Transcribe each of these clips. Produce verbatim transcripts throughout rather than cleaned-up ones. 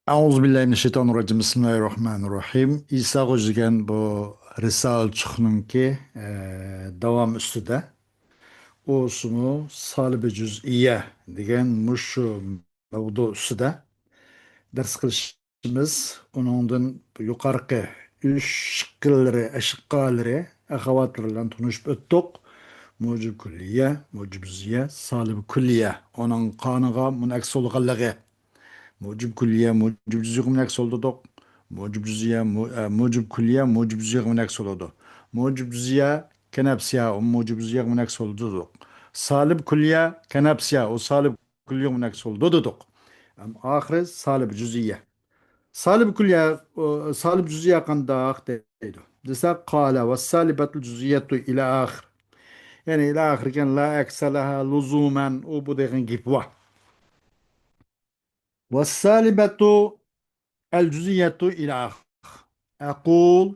ئەئۇزۇ بىللاھى مىنەششەيتانىرراجىم. بىسمىللاھىرراھمانىرراھىم. ئىسا خوجا دېگەن بۇ رىسالىچۇقنىڭكى، ئە، داۋام ئۈستىدە. ئۇسۇمۇ سالىبە جۈزئىيە دېگەن مۇشۇ مەۋزۇ ئۈستىدە دەرس قىلىشىمىز. ئۇنىڭدىن يۇقارقى ئۈچ شىققىلىرى، ئەشقالىرى، ئەخەۋاتلىرى بىلەن تونۇشۇپ ئۆتتۇق. مۇجىب كۈللىيە، مۇجىب جۈزئىيە، سالىب كۈللىيە. ئۇنىڭ قانىغا مۇنەكس بولغانلىقى. مۇجىب كۈللىيە، مۇجىب جۈزئىيەگە مۇنەكس بولدۇق. مۇجىب جۈزئىيە، مۇ-، ئە، مۇجىب كۈللىيە، مۇجىب جۈزئىيەگە مۇنەكس بولىدۇ. مۇجىب جۈزئىيە كەنەپسىيە، مۇجىب جۈزئىيەگە مۇنەكس بولدۇق. سالىب كۈللىيە، كەنەپسىيە، ئۇ سالىب كۈللىيەگە مۇنەكس بولىدۇ دېدۇق. ئەم، ئاخىرى سالىب جۈزئىيە. سالىب كۈللىيە، ئۇ، سالىب جۈزئىيە قانداق دەيدۇ دېسە، قال والسالبة الجزئية إلى آخر. يەنى إلى آخر ئىكەن، لا عكس لها لزوما، ئۇ بۇ دېگەن گېپى بار. والسالبة الجزئية إلى آخر. أقول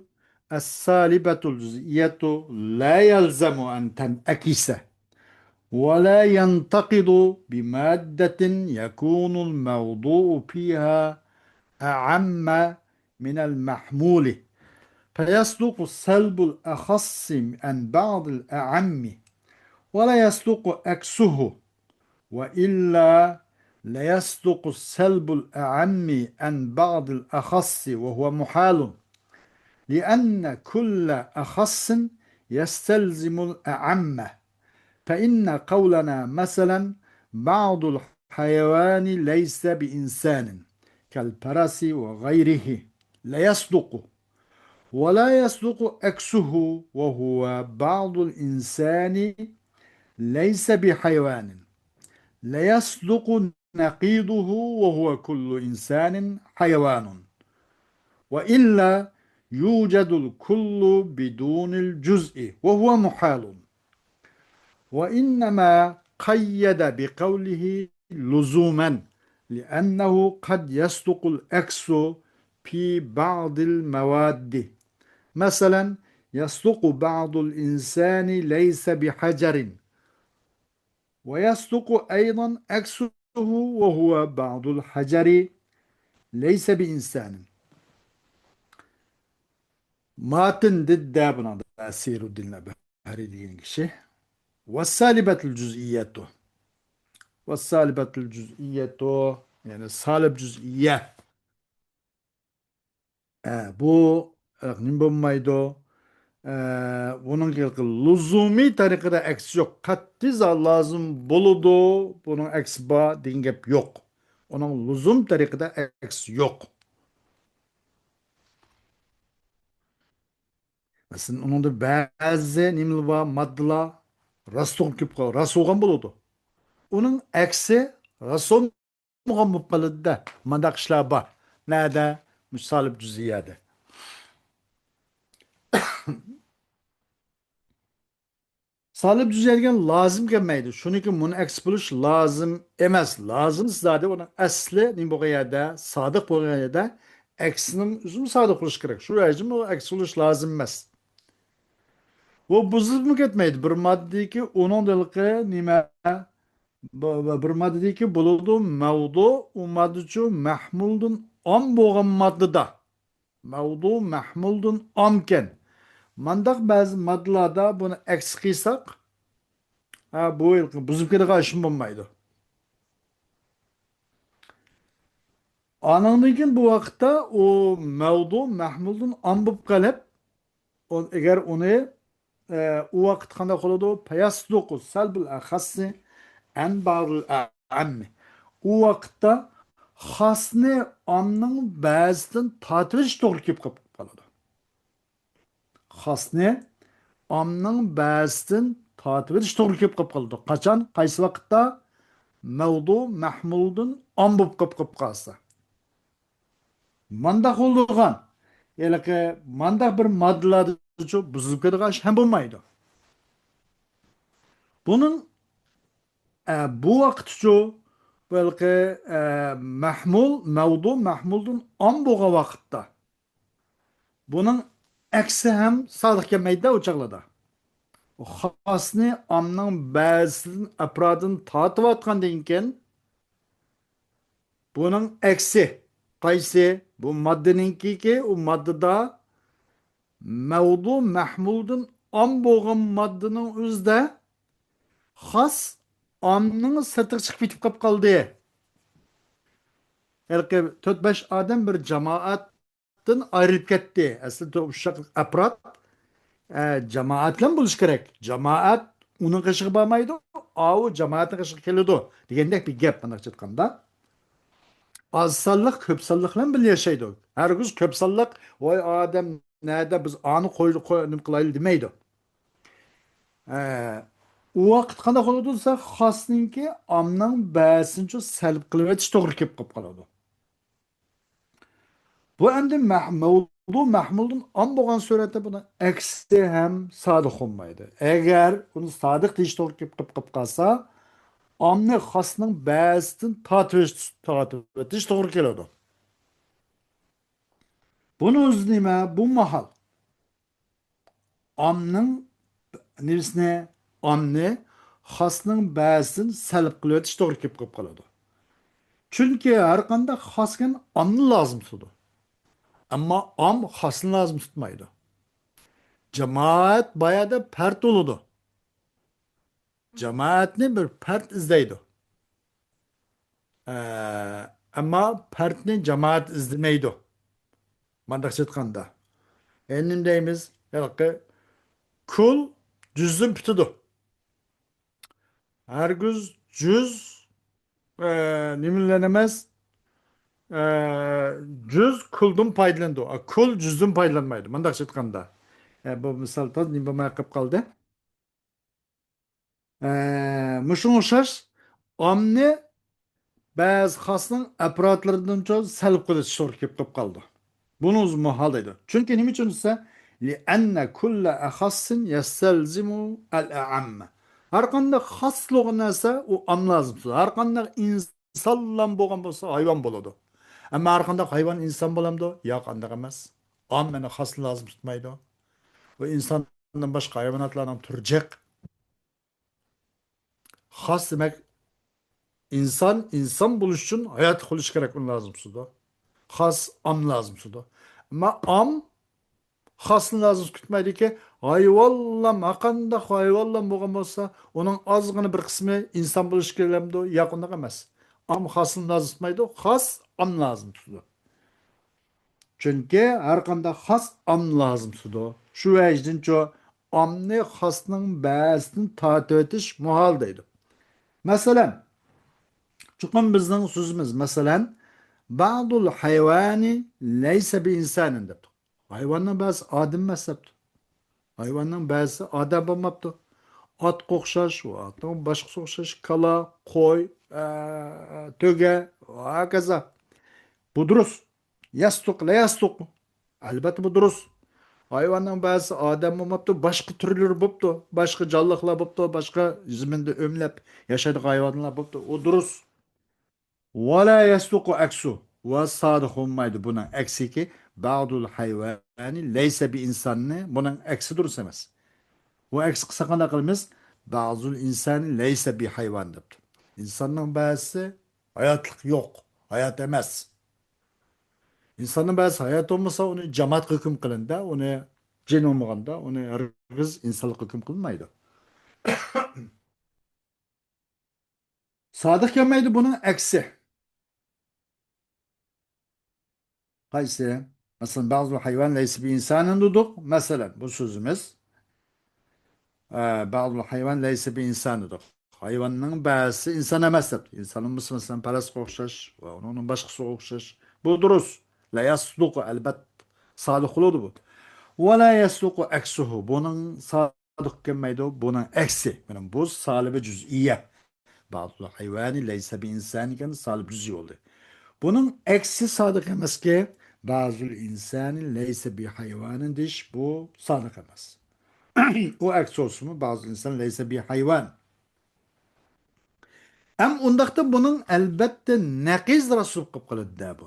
السالبة الجزئية لا يلزم أن تنعكس، ولا ينتقد بمادة يكون الموضوع فيها أعم من المحمول، فيصدق سلب الأخص عن بعض الأعم، ولا يصدق عكسه، وإلا ليصدق سلب الأعم عن بعض الأخص، وهو محال، لأن كل أخص يستلزم الأعم. فإن قولنا مثلا بعض الحيوان ليس بإنسان كالفرس وغيره لا يصدق، ولا يصدق عكسه وهو بعض الإنسان ليس بحيوان، لا يصدق نقيضه وهو كل إنسان حيوان، وإلا يوجد الكل بدون الجزء وهو محال. وإنما قيد بقوله لزوما لأنه قد يصدق العكس في بعض المواد. مثلا يصدق بعض الإنسان ليس بحجر، ويصدق أيضا عكسه وهو بعض الحجر ليس بإنسان. ماتن دېدى بۇنىڭدا سىرۇددىن ئەبھەرى دېگەن كىشى. والسالبة الجزئية. والسالبة الجزئية، يەنى سالىب جۈزئىيە. ئە، بۇ، ئە، نېمە بولمايدۇ؟ ئە، بۇنىڭ لۇزۇمىي تەرىقىدە ئەكسى يوق. قەتئىي لازىم بولىدۇ، بۇنىڭ ئەكسى بار دېگەن گەپ يوق. ئۇنىڭ لۇزۇم تەرىقىدە ئەكسى يوق. مەسىلەن، ئۇنىڭدا بەزى نېمىلەر بار، ماددىلار راست بولۇپ كېلىپ قال-، راست بولغان بولىدۇ. ئۇنىڭ ئەكسى راست بولمىغان بولۇپ قالىدۇ-دە. مانداق ئىشلار بار. نەدە؟ مۇشۇ سالىب جۈزئىيەدە. سالىب جۈزئىيە دېگەن لازىم كەلمەيدۇ. شۇنىڭكى مۇنەكس بولۇش لازىم ئەمەس. لازىم زادى ئۇنىڭ ئەسلى نېمە بولغان يەردە، سادىق بولغان يەردە ئەكسىنىڭ ئۆزىمۇ سادىق بولۇشى كېرەك. شۇ ۋەجىدىن ئۇ ئەكس بولۇش لازىم ئەمەس. بۇ بۇزۇلۇپمۇ كەتمەيدۇ. بىر ماددىدىكى ئۇنىڭ ھېلىقى نېمە، بۇ، بۇ بىر ماددىدىكى بولىدۇ مەۋزۇ، ئۇ ماددىچۇ مەھمۇلدىن ئام بولغان ماددىدا. مەۋزۇ مەھمۇلدىن ئامكەن. مانداق بەزى ماددىلاردا بۇنى ئەكس قىلساق، ھە، بۇ ھېلىقى بۇزۇپ كېتىدىغان ئىشمۇ بولمايدۇ. ئانىڭدىن كېيىن بۇ ۋاقىتتا ئۇ مەۋزۇ مەھمۇلدىن ئام بولۇپ قېلىپ، ئۇ، ئەگەر ئۇنى، ئە، ئۇ ۋاقىت قانداق بولىدۇ؟ پەيەسدۇقۇ سەلبۇل ئەخەسسى ئەن بەزىل ئەئەممى. ئۇ ۋاقىتتا خاسنى ئامنىڭ بەزىسىدىن تارتىۋېلىش توغرا كېلىپ قېلىپ قالىدۇ. خاسنى ئامنىڭ بەزىسىدىن تارتىۋېلىش توغرا كېلىپ قېلىپ قالىدۇ. قاچان؟ قايسى ۋاقىتتا؟ مەۋزۇ مەھمۇلدىن ئام بولۇپ قېلىپ قېلىپ قالسا. مانداق بولىدىغان، ھېلىقى مانداق بىر ماددىلاردىچۇ بۇزۇلۇپ كېتىدىغان ئىش ھەم بولمايدۇ. بۇنىڭ، ئە، بۇ ۋاقىتچۇ، بۇ ھېلىقى، ئە، مەھمۇل، مەۋزۇ مەھمۇلدىن ئام بولغان ۋاقىتتا بۇنىڭ ئەكسى ھەم سادىق كەلمەيدۇ ئۇ چاغلاردا. خاسنى ئامنىڭ بەزىسىدىن، ئەپرادىدىن تارتىۋاتقاندىن كېيىن، بۇنىڭ ئەكسى، قايسى؟ بۇ ماددىنىڭكىكى، ئۇ ماددىدا مەۋزۇ مەھمۇلدىن ئام بولغان ماددىنىڭ ئۆزىدە خاس ئامنىڭ سىرتىغا چىقىپ كېتىپ قاپ قالدى. ھېلىقى تۆت بەش ئادەم بىر جامائەتتىن ئايرىلىپ كەتتى. ئەسلىدە ئۇششاق ئەپراد، ئە، جامائەت بىلەن بولۇشى كېرەك. جامائەت ئۇنىڭ قېشىغا بارمايدۇ، ئاۋۇ جامائەتنىڭ قېشىغا كېلىدۇ دېگەندەك بىر گەپ، مۇنداقچە ئېيتقاندا. ئاز سانلىق كۆپ سانلىق بىلەن بىللە ياشايدۇ. ھەرگىز كۆپ سانلىق، ۋاي ئادەم نەدە، بىز ئانى قوي، قوي، نېمە قىلايلى دېمەيدۇ. ئە، ئۇ ۋاقىت قانداق بولىدۇ دېسە، خاسنىڭكى ئامنىڭ بەزىسىنى سەلب قىلىۋېتىش توغرا كېلىپ قالىدۇ. بۇ ئەمدى مەھ-، مەۋزۇ مەھمۇلدىن ئام بولغان سۈرەتتە بۇنىڭ ئەكسى ھەم سادىق بولمايدۇ. ئەگەر ئۇنى سادىق دېيىش توغرا كېلىپ قېلىپ قالسا، ئامنى خاسنىڭ بەزىسىدىن تارتىۋېتىش، تارتىۋېتىش توغرا كېلىدۇ. بۇنىڭ ئۆزى نېمە؟ بۇ ماھال ئامنىڭ نېمىسىنى، ئامنى خاسنىڭ بەزىسىدىن سەلب قىلىۋېتىش توغرا كېلىپ قېلىپ قالىدۇ. چۈنكى ھەر قانداق خاس دېگەن ئامنى لازىم تۇتىدۇ. ئەمما ئام خاسنى لازىم تۇتمايدۇ. جامائەت بايادا پەرد بولىدۇ. جامائەتنى بىر پەرد ئىزدەيدۇ. ئە، ئەمما پەردنى جامائەت ئىزدىمەيدۇ. مانداقچە ئېيتقاندا. ئەمدى نېمە دەيمىز؟ ھېلىقى كۇل جۈزدىن پۈتىدۇ. ھەرگىز جۈز، ئە، نېمە بىلەن ئەمەس؟ ئە، جۈز كۇلدىن پايدىلىنىدۇ. ئە، كۇل جۈزدىن پايدىلانمايدۇ. مانداقچە ئېيتقاندا. ئە، بۇ مىسال تاز نېمە بولماي قېلىپ قالدى. ئە، مۇشۇڭغا ئوخشاش ئامنى بەزى خاسنىڭ ئەپرادلىرىدىنچۇ سەلب قىلىش توغرا كېلىپ قالىدۇ. بۇنىڭ ئۆزى مۇھال دەيدۇ. چۈنكى نېمە ئۈچۈن دېسە، لأن كل أخص يستلزم الأعم. ھەر قانداق خاس بولغان نەرسە ئۇ ئام لازىم تۇتىدۇ. ھەر قانداق ئىنسانلام بولغان بولسا ھايۋان بولىدۇ. ئەمما ھەر قانداق ھايۋان ئىنسان بولامدۇ؟ ياق، ئانداق ئەمەس. ئام مانا خاسنى لازىم تۇتمايدۇ. ئۇ ئىنساندىن باشقا ھايۋاناتلارنىڭ تۈرى جىق. خاس دېمەك، ئىنسان، ئىنسان بولۇش ئۈچۈن ھاياتلىق بولۇشى كېرەك، ئۇنى لازىم تۇتىدۇ. خاس ئام لازىم تۇتىدۇ. ئەمما ئام خاسنى لازىم تۇتمايدۇكى، ھايۋانلام، ھەرقانداق ھايۋانلام بولغان بولسا، ئۇنىڭ ئازغىنە بىر قىسمى ئىنسان بولۇشى كېرەكمىدۇ؟ ياق، ئۇنداق ئەمەس. ئام خاسنى لازىم تۇتمايدۇ، خاس ئام لازىم تۇتىدۇ. چۈنكى ھەرقانداق خاس ئام لازىم تۇتىدۇ. شۇ ۋەجىدىنچۇ ئامنى خاسنىڭ بەزىسىدىن تارتىۋېتىش مۇھال دەيدۇ. مەسىلەن، چوقۇم بىزنىڭ سۆزىمىز، مەسىلەن، بعض الحيوان ليس بإنسان دەپتۇ. ھايۋاننىڭ بەزىسى ئادەم ئەمەس دەپتۇ. ھايۋاننىڭ بەزىسى ئادەم بولماپتۇ. ئاتقا ئوخشاش، ئاتنىڭ باشقىسىغا ئوخشاش، كالا، قوي، ئە، تۆگە، ۋە ھاكازا. بۇ دۇرۇس. يەستۇق، لا يەستۇق. ئەلبەتتە، بۇ دۇرۇس. ھايۋاننىڭ بەزىسى ئادەم بولماپتۇ، باشقا تۈرلىرى بوپتۇ، باشقا جانلىقلار بوپتۇ، باشقا زېمىندا ئۆملەپ ياشايدىغان ھايۋانلار بوپتۇ. ئۇ دۇرۇس. ولا يصدق عكسه، ۋە سادىق بولمايدۇ بۇنىڭ ئەكسىكى، بعض الحيوان ليس بإنساننى، بۇنىڭ ئەكسى دۇرۇس ئەمەس. بۇ ئەكسى قىلسا قانداق قىلىمىز؟ بعض الإنسان ليس بحيوان دەپتۇ. ئىنساننىڭ بەزىسى ھاياتلىق يوق، ھايات ئەمەس. ئىنساننىڭ بەزىسى ھايات بولمىسا، ئۇنى جامادقا ھۆكۈم قىلىندا، ئۇنى جىن بولمىغاندا، ئۇنى ھەرگىز ئىنسانلىققا ھۆكۈم قىلمايدۇ. سادىق كەلمەيدۇ، بۇنىڭ ئەكسى. قايسى؟ مەسىلەن، بعض الحيوان ليس بإنسان دېدۇق. مەسىلەن، بۇ سۆزىمىز، ئە، بعض الحيوان ليس بإنسان دېدۇق. ھايۋاننىڭ بەزىسى ئىنسان ئەمەس دەپتۇ. ئىنسان بولمىسا، مەسىلەن، پەرەسكە ئوخشاش ۋە ئۇنىڭ باشقىسىغا ئوخشاش. بۇ دۇرۇس. لا يصدق، ئەلبەتتە، سادىق بولىدۇ بۇ. ولا يصدق عكسه، بۇنىڭ سا- سادىق كەلمەيدۇ. بۇنىڭ ئەكسى. مانا بۇ سالىبى جۈزئىيە. بعض الحيوان ليس بإنسان ئىكەن، سالىب جۈزئىي بولدى. بۇنىڭ ئەكسى سادىق ئەمەسكى، بعض الإنسان ليس بحيوان دېيىش، بۇ سادىق ئەمەس. ئۇ ئەكسى بولسىمۇ، بعض الإنسان ليس بحيوان. ئەم ئۇنداقتا بۇنىڭ ئەلبەتتە نەقىز راست بولۇپ قالىدۇ دە بۇ.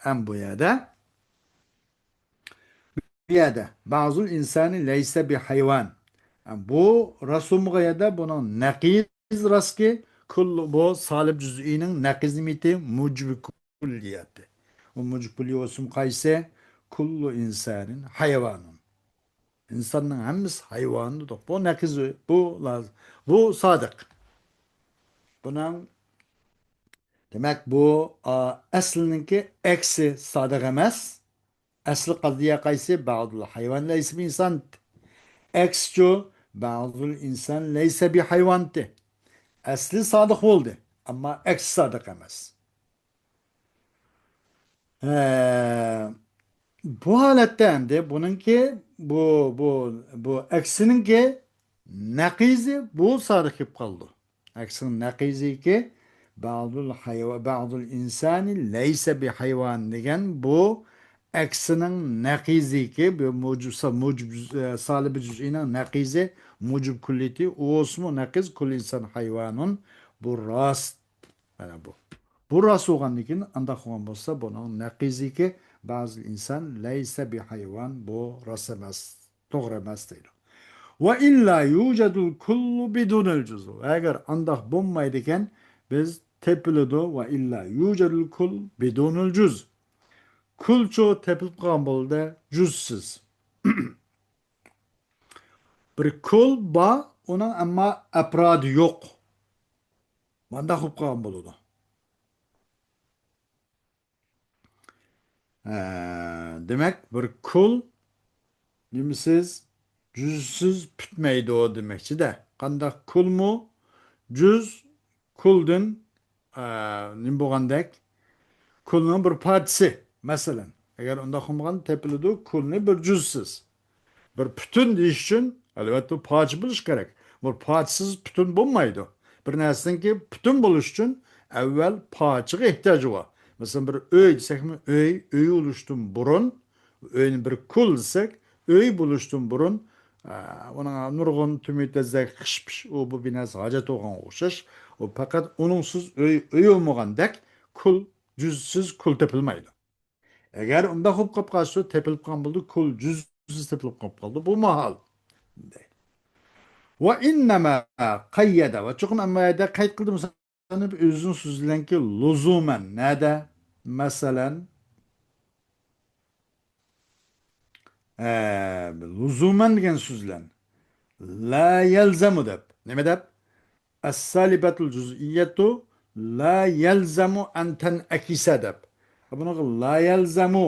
ئەم بۇ يەردە بۇ يەردە بعض الإنسان ليس بحيوان. بۇ راست بولمىغان يەردە بۇنىڭ نەقىز راستكى، كۇل، بۇ سالىب جۈزئىينىڭ نەقىز نېمىتى؟ مۇجىب كۇللىياتى. بۇ مۇجىب كۈللى ئوسۇم قايسى؟ كۇللۇ ئىنسانىن ھايۋانۇن. ئىنساننىڭ ھەممىسى ھايۋان دېدۇق. بۇ نەقىز، بۇ لاز-، بۇ سادىق. بۇنىڭ، دېمەك، بۇ، ئا، ئەسلىنىڭكى ئەكسى سادىق ئەمەس. ئەسلى قەزىيە قايسى؟ بەزۇل ھايۋان لەيسە بى ئىنسان. ئەكسىچۇ؟ بەزۇل ئىنسان لەيسە بى ھايۋانتى. ئەسلى سادىق بولدى، ئەمما ئەكسى سادىق ئەمەس. ھە، بۇ ھالەتتە ئەمدى بۇنىڭكى، بۇ، بۇ، بۇ ئەكسىنىڭكى نەقىزى بۇ سادىق كېلىپ قالىدۇ. ئەكسىنىڭ نەقىزىكى، بەزۇل ھايۋا-، بەزۇل ئىنسانى لەيسە بى ھايۋان دېگەن بۇ ئەكسىنىڭ نەقىزىكى، بۇ مۇجىب سا-، مۇجىب، ئە، سالىبى جۈزئىنىڭ نەقىزى، مۇجىب كۈللىيىتى، ئۇ بولسىمۇ نەقىز، كۇللى ئىنسان ھايۋانۇن، بۇ راست. مانا بۇ. بۇ راست بولغاندىن كېيىن، ئانداق بولغان بولسا، بۇنىڭ نەقىزىكى، بەزۇل ئىنسان لەيسە بى ھايۋان، بۇ راست ئەمەس، توغرا ئەمەس دەيدۇ. ۋە ئىللا يۇجەدۇل كۇللۇ بىدۇنىل جۇزۇ. ئەگەر ئانداق بولمايدىكەن، بىز تېپىلىدۇ. ۋە ئىللا يۇجەدۇل كۇل بىدۇنىل جۇز. كۇلچۇ تېپىلىپ قالغان بولدى، جۈزسىز. بىر كۇل بار، ئۇنىڭ ئەمما ئەپرادى يوق. مانداق بولۇپ قالغان بولىدۇ. ھە، دېمەك، بىر كۇل نېمىسىز، جۈزسىز پۈتمەيدۇ دېمەكچىدە. قانداق كۇلمۇ؟ جۈز كۇلدىن، ئە، نېمە بولغاندەك؟ كۇلنىڭ بىر پارچىسى، مەسىلەن. ئەگەر ئۇنداق بولمىغان، تېپىلىدۇ كۇلنى بىر جۈزسىز. بىر پۈتۈن دېيىش ئۈچۈن، ئەلۋەتتە، پارچە بولۇشى كېرەك. بىر پارچىسىز پۈتۈن بولمايدۇ. بىر نەرسىنىڭكى پۈتۈن بولۇشى ئۈچۈن ئەۋۋەل پارچىغا ئېھتىياجى بار. مەسىلەن، بىر ئۆي دېسەكمۇ، ئۆي، ئۆي بولۇشتىن بۇرۇن، ئۆينى بىر كۇل دېسەك، ئۆي بولۇشتىن بۇرۇن، ئە، ئۇنىڭ نۇرغۇن تۈمۈ تەزەك، خىش پىش، ئۇ بۇ بىناسى ھاجەت بولغانغا ئوخشاش. ئۇ پەقەت ئۇنىڭسىز ئۆي، ئۆي بولمىغاندەك، كۇل، جۈزسىز كۇل تېپىلمايدۇ. ئەگەر ئۇنداق بولۇپ قاپ قالسا، تېپىلىپ قالغان بولىدۇ، كۇل جۈزسىز تېپىلىپ قاپ قالىدۇ. بۇ ماھال. ۋە ئىننەما قەييەدە. ۋە چوقۇم ئەمما يەردە قەيت قىلدى مۇسەننىپ ئۆزىنىڭ سۆزى بىلەنكى لۇزۇمەن. نەدە؟ مەسىلەن، ئە، لۇزۇمەن دېگەن سۆز بىلەن. لا يەلزەمۇ دەپ. نېمە دەپ؟ ئەسسالىبەتۇل جۇزئىيەتۇ لا يەلزەمۇ ئەن تەنئەكىسە دەپ. بۇنىڭغا لا يەلزەمۇ،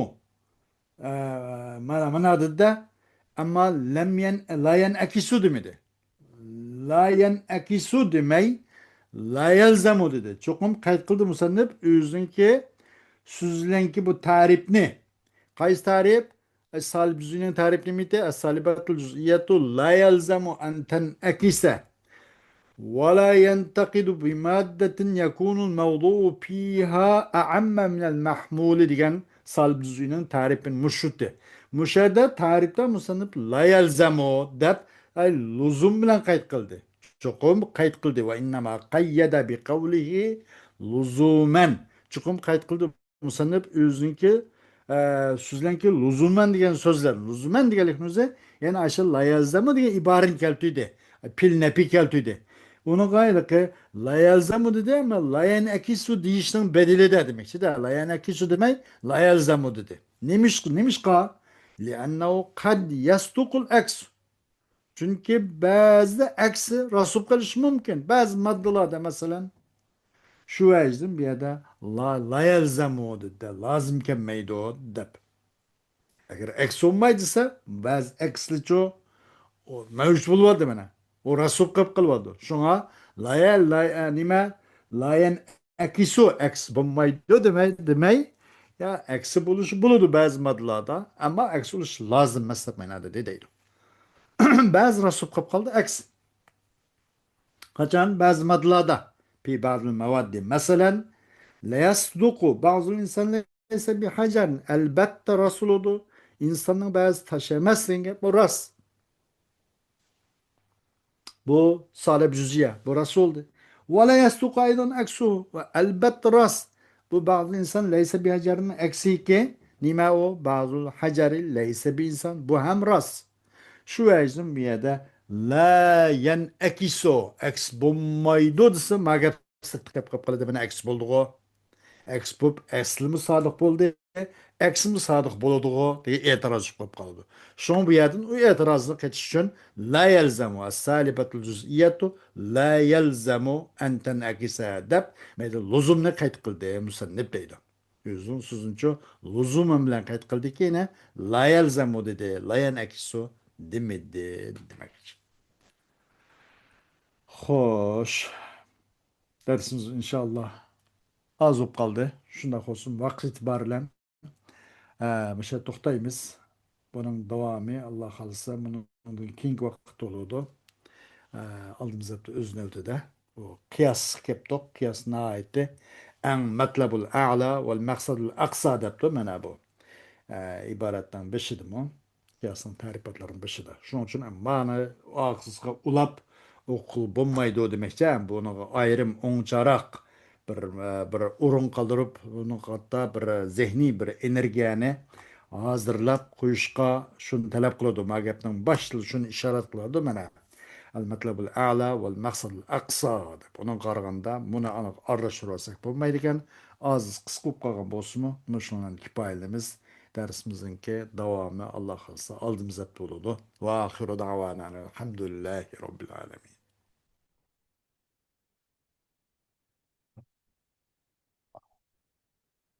ئە، مانا، مانا دېدى-دە، ئەمما لەم يەن-، لا يەنئەكىسۇ دېمىدى. لا يەنئەكىسۇ دېمەي، لا يەلزەمۇ دېدى. چوقۇم قەيت قىلدى مۇسەننىپ ئۆزىنىڭكى سۆز بىلەنكى بۇ تەرىپنى. قايسى تەرىپ؟ ئەسسالىب جۈزئىنىڭ تەرىپى نېمىتى؟ ئەسسالىبەتۇل جۇزئىيەتۇ لا يەلزەمۇ ئەن تەنئەكىسە. ولا ينتقد بمادة يكون الموضوع فيها أعم من المحمول دېگەن سالىب جۈزئىنىڭ تەرىپى مۇشۇتى. مۇشۇ يەردە تەرىپتە مۇسەننىپ لا يەلزەمۇ دەپ، ئەي، لۇزۇم بىلەن قەيت قىلدى. چوقۇم قەيت قىلدى. وإنما قيد بقوله لزوما. چوقۇم قەيت قىلدى. مۇسەننىپ ئۆزىنىڭكى، ئە، سۆزلەنكى لۇزۇمەن دېگەن سۆزلەر. لۇزۇمەن دېگەنلىكنىڭ ئۆزى، يەنى ئاشۇ لا يەلزەمۇ دېگەن ئىبارىنى كەلتۈردى. پېئىل نەپى كەلتۈردى. ئۇنىڭغا ھېلىقى لا يەلزەمۇ دېدى، ئەمما لا يەنئەكىسۇ دېيىشنىڭ بەدىلىدە دېمەكچىدە. لا يەنئەكىسۇ دېمەي، لا يەلزەمۇ دېدى. نېمىش-، نېمىشقا؟ لأنه قد يصدق العكس. چۈنكى بەزىدە ئەكسى راست بولۇپ قېلىشى مۇمكىن. بەزى ماددىلاردا، مەسىلەن، شۇ ۋەجىدىن بۇ يەردە لا، لا يەلزەمۇ دېدى، لازىم كەلمەيدۇ دەپ. ئەگەر ئەكسى بولماي دېسە، بەزى ئەكسىلىچۇ، ئۇ مەۋجۇت بولۇۋاتىدۇ مانا. ئۇ راست بولۇپ قېلىپ قېلىۋاتىدۇ. شۇڭا لا يە-، لا يە-، نېمە؟ لا يەنئەكىسۇ، ئەكسى بولمايدۇ دېمەي، دېمەي، يا ئەكسى بولۇشى بولىدۇ بەزى ماددىلاردا، ئەمما ئەكسى بولۇشى لازىم ئەمەس دەپ مەنادە دەيدۇ. بەزى راست بولۇپ قېلىپ قالدى، ئەكسى. قاچان؟ بەزى ماددىلاردا. في بعض المواد. مەسىلەن، لا يصدق بعض الإنسان ليس بحجر. ئەلبەتتە راست بولىدۇ. ئىنساننىڭ بەزى تاش ئەمەس دېگەن گەپ، بۇ راست. بۇ سالىب جۈزئىيە، بۇ راست بولدى. ولا يصدق أيضا عكسه. ۋە ئەلبەتتە راست. بۇ بعض الإنسان ليس بحجر نىڭ ئەكسىكى. نېمە ئۇ؟ بعض الحجر ليس بإنسان. بۇ ھەم راست. شۇ ۋەجىدىن بۇ يەردە لا يەنئەكىسۇ، ئەكس بولمايدۇ دېسە، ما گەپ سىرتقا كەپ قېلىپ قالىدۇ، مانا ئەكس بولدىغۇ. ئەكس بولۇپ، ئەسلىمۇ سادىق بولدى، ئەكسىمۇ سادىق بولىدىغۇ دېگەن ئېتىراز چىقىپ قالىدۇ. شۇڭا بۇ يەردىن ئۇ ئېتىرازنى قېچىش ئۈچۈن، لا يەلزەمۇ ئەسسالىبەتۇل جۇزئىيەتۇ لا يەلزەمۇ ئەن تەنئەكسە دەپ، مەيلى لۇزۇمنى قەيت قىلدى مۇسەننىپ دەيدۇ. ئۆزىنىڭ سۆزىنىچۇ لۇزۇمى بىلەن قەيت قىلدىكى، يەنە لا يەلزەمۇ دېدى، لا يەنئەكسۇ دېمىدى دېمەكچى. خوش. دەرسىمىز ئىنشاللا ئاز بولۇپ قالدى. شۇنداق بولسۇن، ۋاقىت ئېتىبارى بىلەن، ئە، مۇشۇ يەردە توختايمىز. بۇنىڭ داۋامى، ئاللا خالىسا، بۇنىڭدىن كېيىنكى ۋاقىتتا بولىدۇ. ئە، ئالدىمىزدا ئۆز نۆۋىتىدە بۇ قىياسقا كەپتۇق. قىياس ناھايىتى ئەڭ مەتلەبۇل ئەلا ۋەل مەقسەدۇل ئەقسا دەپتۇ مانا بۇ، ئە، ئىبارەتنىڭ بېشىدىمۇ. قىياسنىڭ تەرىپاتلىرىنىڭ بېشىدا. شۇنىڭ ئۈچۈن مانا ئاغزىغا ئۇلاپ ئوقۇغىلى بولمايدۇ دېمەكچى. بۇنىڭغا ئايرىم ئوڭچاراق بىر، بىر ئورۇن قالدۇرۇپ، بۇنىڭغا قارىتا بىر زېھنىي بىر ئېنېرگىيەنى ھازىرلاپ قويۇشقا شۇنى تەلەپ قىلىدۇ. ما گەپنىڭ باشلىرى شۇنى ئىشارەت قىلىدۇ مانا. ئەل مەتلەبۇل ئەلا ۋەل مەقسەدۇل ئەقسا دەپ، ئۇنىڭغا قارىغاندا مۇنى ئانىق ئارىلاشتۇرۇۋەتسەك بولمايدىكەن. ئاز قىسقا بولۇپ قالغان بولسىمۇ، مۇشۇنىڭ بىلەن كىپايىلىنىمىز. دەرسىمىزنىڭكى داۋامى، ئاللا خالىسا، ئالدىمىزدا بولىدۇ. ۋە ئاخىرۇ دەۋانا ئەلھەمدۇلىللاھى رەببىل ئالەمىن.